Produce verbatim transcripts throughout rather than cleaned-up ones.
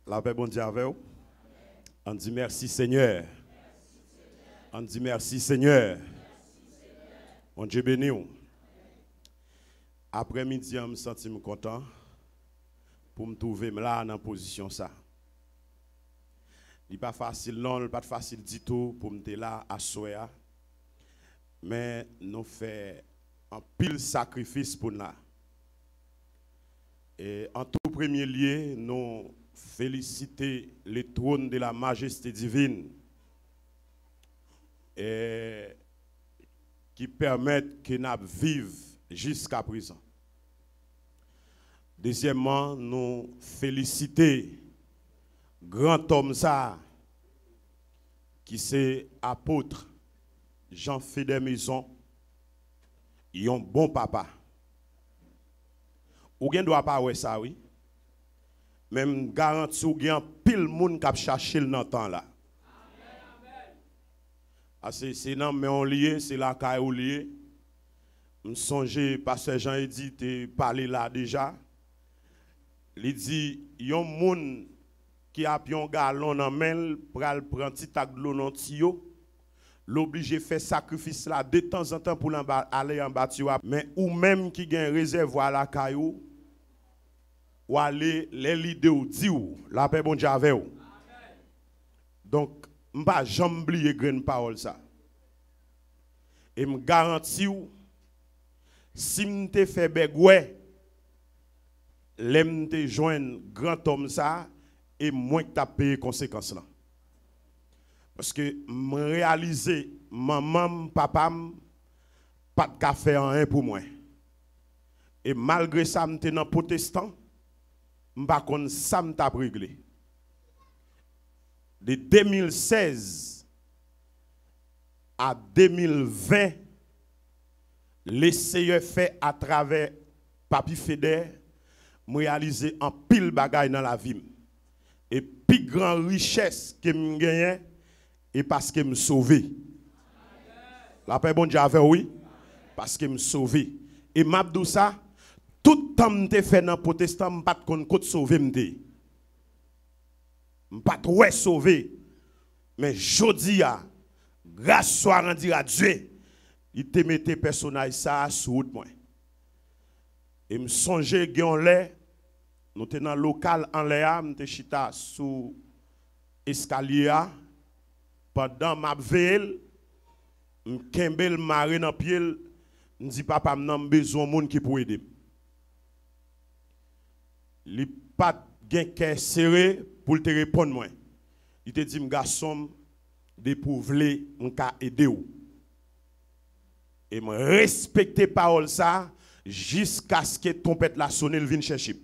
Lapè Bondye avè w. Ann di mèsi Senyè. Ann di mèsi Senyè. Bondye beni w. Aprèmidi an, m santi m kontan pou m twouve m la nan pozisyon sa. Li pa fasil non, li pa t fasil ditou pou m te la aswè a. Men nou fè anpil sakrifis pou n la. E an tou premye lye, nou felisite le trône de la majesté divine, e ki pèmèt ke n ap viv jiska prezan. Dezyèmman, nou felisite gran òm sa a, ki se apot Jean Fedè Maison, yon bon papa. Ou gen dwa pa wè sa, wi. Men m garanti w gen anpil moun k ap chache l nan tan la. Paske se nan men w li ye, se lakay ou li ye. M sonje pastè Jean Eddy te pale la deja. Li di, yon moun ki ap yon galon nan men l pral pran ti tak dlo nan tiyo. L oblije fè sakrifis la detanzantan pou l anba, ale anba tiyo a. Men ou menm ki gen rezèvwa lakay ou, w ale lè lide w di w. Lapè Bondye avè w. Donk, m pa janm bliye grenn pawòl sa. E m garanti w, si m te fè bègwè, lè m te jwenn gran òm sa a, e mwen k t ap peye konsekans lan. Paske m reyalize manman m, papa m pa t ka fè anyen pou mwen. E malgre sa, m te nan pwotestan, m pa konn sa m t ap regle. De de mil sèz a de mil ven, Leseyè fè atravè Papi Fedè, m reyalize anpil bagay nan lavi m. E pi gran richès ke m genyen, e paske m sove. Lapè Bondye avè w, wi. Paske m sove. E m ap di w sa, tout tan m te fè nan pwotestan, m pa t konn kot sove m te ye. M pa t wè sove. Men jodi a, gras swa randi a Dye, li te mete pèsonaj sa a sou wout mwen. E m sonje gen yon lè, nou te nan lokal anlè a, m te chita sou eskalye a, pandan m ap veye l, m kenbe l mare nan pye l, m di papa m nan, m bezwen yon moun ki pou ede m. Li pa t gen kè sere pou l te reponn mwen. Li te di m, gason m, depi w vle, m ka ede w. E m respekte pawòl sa a jiskaske twonpèt la sonnen, l vin chèche m.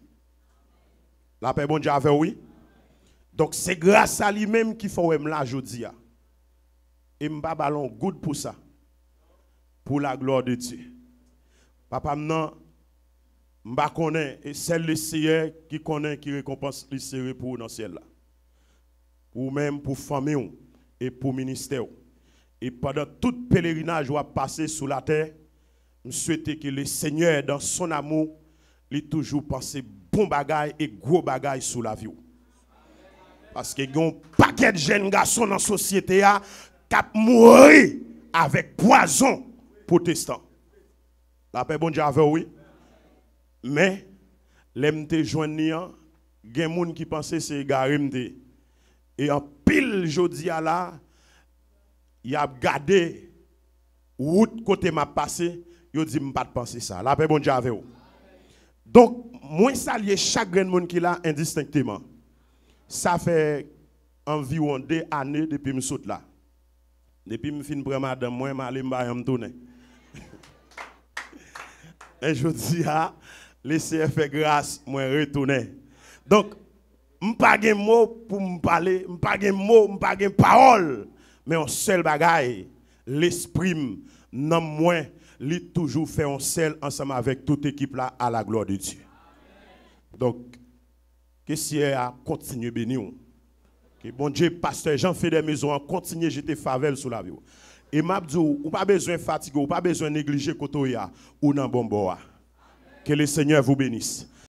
Lapè Bondye avè w, wi. Donk, se gras a li menm ki fè w wè m la jodi a. E m pa ba l yon goud pou sa. Pour la gloire de Dieu. Papa m nan, m pa konnen, e sèl Leseyè ki konnen ki rekonpans li sere pou ou nan syèl la. Pou ou menm, pou fanmi w, e pou ministè w. E pandan tout pelerinaj w ap pase sou latè, m swete ke Lesenyè, dans son amour, li toujou panse bon bagay e gwo bagay sou lavi w. Paske gen yon pakèt jèn gason nan sosyete a k ap mouri avèk pwazon pwotestan. Lapè Bondye avè w, wi. Men, lè m te jwenn li an, gen moun ki panse se egare m te ye. E anpil jodi a la, y ap gade wout kote m ap pase, yo di m pa t panse sa. Lapè Bondye avè w. Donk, mwen salye chak grenn moun ki la endistenkteman. Sa fè anviwon de ane depi m sot la. Depi m fin pran madanm mwen, m ale, m pa janm tounen. Men jodi a, Leseyè fè gras, mwen retounen. Donk, m pa gen mo pou m pale, m pa gen mo, m pa gen pawòl. Men yon sèl bagay, lespri m, nanm mwen, li toujou fè yon sèl ansanm avèk tout ekip la, à la gloire de Dieu. Donk, ke Senyè a kontinye beni w. Ke Bondye, pastè Jean Fedè Maison an kontinye jete favè l sou lavi w. E m ap di w, ou pa bezwen fatige, ou pa bezwen neglije kote w ye a, ou nan bon bò a. Que le Seigneur vous bénisse.